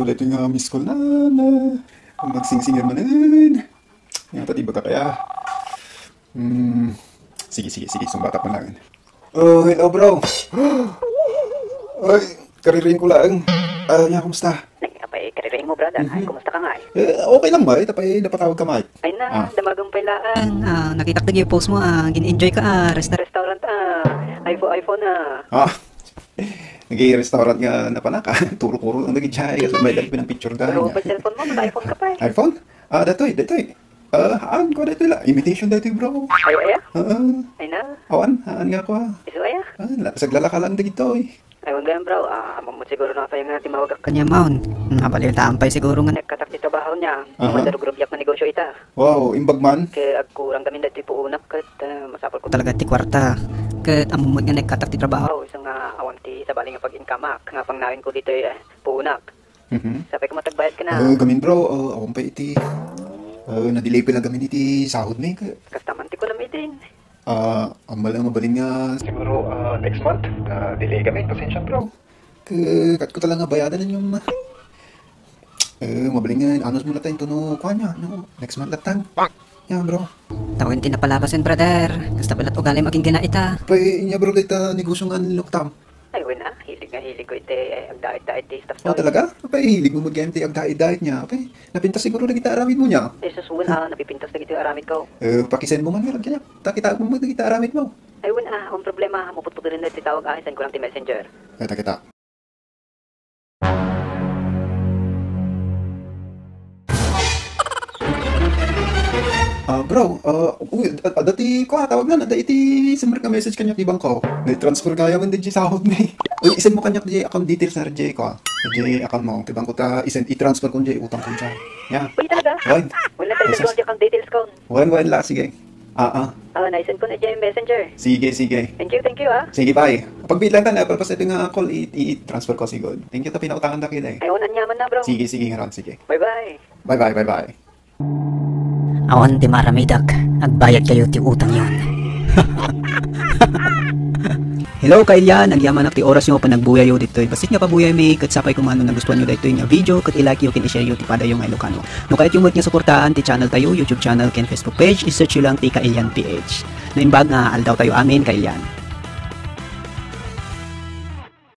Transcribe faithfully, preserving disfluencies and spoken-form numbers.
Wala ito nga miss call na, na. Magsingsingir manen. Nga, pati ba ka kaya? Hmm. Sige, sige, sige. Sumbata pa lang. Oh, hello, bro. Ay, kariring ko lang. Ah, ya, kumusta? Ay, apay, kariring mo, brother. Ay, Mhm. kumusta ka nga, eh? Eh, okay lang, Mike. Apay, napatawag ka, Mike. Ay na, Ah. damagang pay laang. Ah, nakitak dagiti post mo, ah, gin-enjoy ka, ah, resta- Restaurant, ah, iPhone, iPhone, ah. Ah, nag-restaurant nga napanak, ah. Turo-kuro lang dagiti ay, kasi may dagiti pinang picture da Pero niya. Pag cellphone mo, mag-iPhone ka pa, eh. iPhone? Ah, datoy, datoy. Ah, haan ko datoy la. Imitation datoy, bro. Ay, ay, ah? Oo. Ay na. Awan, haan nga ko, ah. Isu, ay, ah? Ah, la-, saglalaka lang dagito, eh. Ay, wag yan, bro. Ah, ammo siguro na pay nga timawag ak kanya, Maun. Hmm, nabalita pay siguro nga nagkatak ti trabaho niya. Aha. Madarugrubyak nga negosyo ita. Wow, imbag man. Kay agkurang gamin dati puunak ket, ah, masapul ko talaga ti kwarta. Ket ammo met nga nagkatak ti trabaho. Isu nga awan ti sabali nga pag-inkamak. Nga pangnawen ko ditoy, eh, puunak. Mhm. Sapay ko matagbayad ka na. Ah, gamin, bro, ah, awan pay iti, ah, na-delay pay la gamin iti sahod mi, ka- Kasta man ti kunam itin. Ah, ammo la nga mabalin nga siguro, ah, next month, ah, delay gamin, pasensya, bro. Ka-, kat ko talaga bayadan yung, ah, mabalin nga, anus mo na tayo, no, kuha niya, no, next month lattan. Yan, bro. Tawen ti napalabasen, brother. Kasta pay la ugali maging gina ita. Pay, inya, bro, dita negosyo nga niluktam. Ay, wen, ah. Hilig nga hilig ko iti, eh, agdait-dait ti staff. Oh, talaga? Apay, hilig mo magayam ti agdait-dait niya. Apay, napintas siguro dagiti aramid mo niya. Eh, sus, wen, ah, napipintas dagiti aramid ko. Eh, pakisend mo man nga, kanya. Takita mo dagiti aramid mo. Ay, wen, ah, ang problema, maputput rin na ti tawag, ah, send ko lang ti messenger. Kita, kita. Ah, bro, ah, uy, ad-, adda ti, kua, tawag na, adda iti sumrek nga message kaniak ti bangko. Nai-transfer gayam daydi sahod mi. Uy, isend mo kaniak daydi account details na daydi, kua. Daydi account mo, ti bangko ta, isend, i-transfer ko daydi, utang ko daydi. Ya. Uy, talaga? Wen. Wala tayo Yes, yes. Account details ko. Wen, wen la, sige. Ah, ah. Ah, naisend ko na daydi messenger. Sige, sige. Thank you, thank you, ah. Sige, bye. Pagbilang ta na, pagpas ito nga call, i-, i-transfer ko, sigod. Thank you, ta pinautangan ta kita, eh. Ay, unan yaman na, bro. Sige, sige, nga ron, sige. Bye-bye. Bye-bye, bye-bye. Awan ti maaramidak, agbayad kayo ti utang yon. Hello, kailian, agyamanak ti oras yo, panagbuya yo ditoy. Bassit nga pabuya mi, ket sapay ko man no nagustuhan yo daytoy nga video, ket i-like yo, ken i-share yo ti padayo nga Ilocano. No kayat yo met nga suportaan ti channel tayo, YouTube channel, ken Facebook page, i-search yo lang ti Kailian P H. Naimbag nga aldaw tayo amin, kailian.